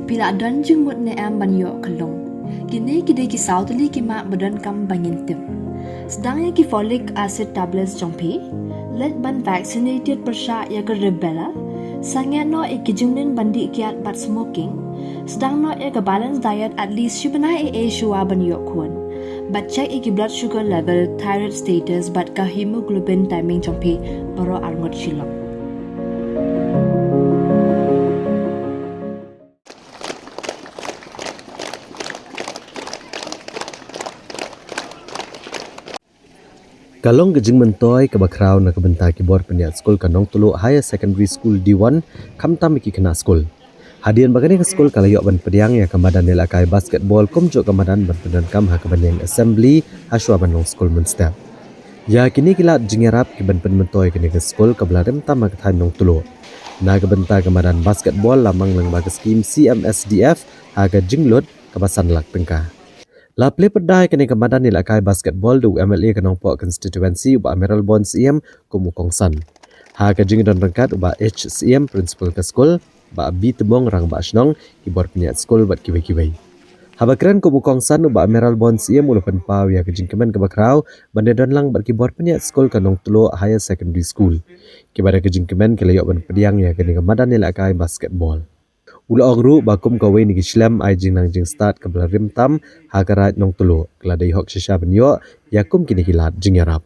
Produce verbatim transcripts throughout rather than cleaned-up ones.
Phi la don jingmut ne em ban ïoh ka lung? Kine ki dei ki saw tylli ki mak ba donkam ba ngin tip. Sdang ïa ki folic acid tablets jong phi. Leit ban vaccinated pyrshah ïa ka rubella. Sangeh noh ïa ki jingmlien ban dih kiad bad smoking. Sdang noh ïa ka balanced diet at least shi bnai ei ei shuwa ban ïoh khun. Bad check ïa ki blood sugar level, thyroid status bad ka hemoglobin timing jong phi baroh arngut shilynter. Ka long ka jingmyntoi kaba khraw na ka bynta ki bor pynïaid skul ka Nongtluh Higher Secondary School D one, khamtam ki khynnah skul. Hadien ba kane ka skul ka la ïoh ban pdiang ïa ka madan ïalehkai basketball kumjuh ka madan ban pyndonkam ha kaba nyngkong assembly, ha shuwa ban long skul mynstep. Ïa kine ki lad jingïarap ki ban pynmyntoi kane ka skul kaba la rim tam ha ka thaiñ Nongtluh. Na ka bynta ka madan basketball la mang lang bad ka skim C M S D F ha ka jinglut kaba san lak tyngka. La plie pyrda ïa kane ka madan ïalehkai basketball da u M L A ka Nongpoh constituency u Bah Mayralborn Syiem kum u kongsan. Ha ka jingdon ryngkat u Bah H Syiem, principal ka skul, Bah B Tymong, rangbah shnong, ki bor pynïaid skul bad kiwei kiwei. Haba kren kum u kongsan u Bah Mayralborn Syiem u la pynpaw ïa ka jingkmen kaba khraw ban ïadon lang bad ki bor pynïaid skul ka Nongtluh Higher Secondary School. Kiba da ka jingkmen ki la ïoh ban pdiang ïa kane ka madan ïalehkai basketball. U la ong ruh ba kum kawei na ki shlem ai jingnang jingstad kaba la rim tam ha ka raid Nongtluh, ka la dei hok shisha ban ïoh ïa kum kine ki lad jingïarap.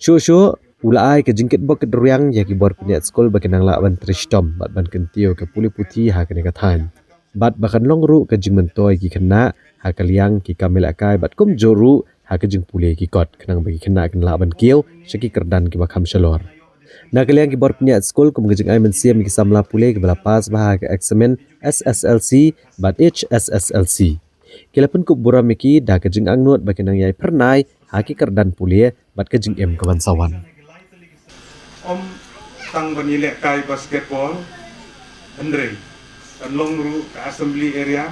Shuh shuh u la ai ka jingkitbok kitrwiang ïa ki bor pynïaid skul ba kin nang lah ban trei shitom bad ban kyntiew ka pule puthi ha kane ka thaiñ. Bad ba kan long ruh ka jingmyntoi ki khynnah ha ka liang ki kam ïalehkai bad kumjuh ruh ha ka jingpule ki kot khnang ba ki khynnah kin lah ban kiew sha ki kyrdan kiba kham shalor. Na ka liang ki bor pynïaid skul kum ka jingai mynsiem ïa ki samla pule kiba la pass bha ha ka eksamin S S L C bad H S S L C. Ki la pynkup burom ïa ki da ka jingangnud ba kin nang ïai phyrnai ha ki kyrdan pule bad ka jingim ka ban sa wan. Ym tang ban ïalehkai basketball, hynrei kan long ruh ka assembly area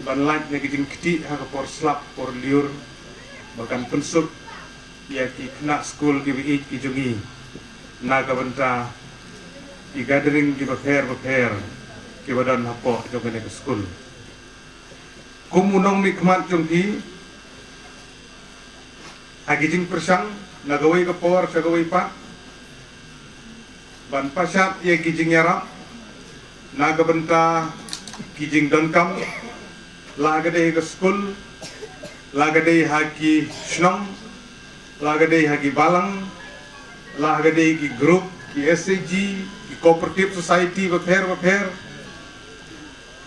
ban lait na ka jingktieh ha ka por slap por lyiur ba kan pynsuk ïa ki khynnah skul kiba ïeit ki jong ngi na ka bynta ki gathering kiba pher ba pher kiba don hapoh jong kane ka skul. Kum u nongmihkhmat jong phi, ha ki jingpyrshang na kawei ka por sha kawei pat, ban pashat ïa ki jingïarap na ka bynta ki jingdonkam, la ka dei ha ka skul, la ka dei ha ki shnong, la ka dei ha ki balang, la ka dei ki group, ki S H G, ki cooperative society bapher bapher.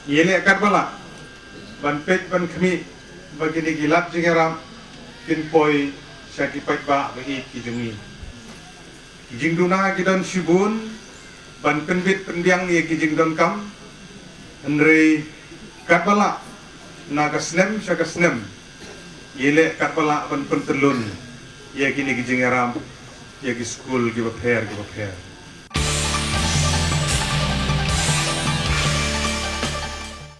Ïaleh katba lah ban peit ban khmih ba kine ki lad jingïarap kin poi sha ki paidbah ba ïeit ki jong ngi. Ki jingduna ki don shibun ban pynbit pynbiang ïa ki jingdonkam, hynrei katba lah na ka snem sha ka snem ïaleh katba lah ban pyntyllun ïa kine ki jingïarap ïa ki skul kiba pher kiba pher.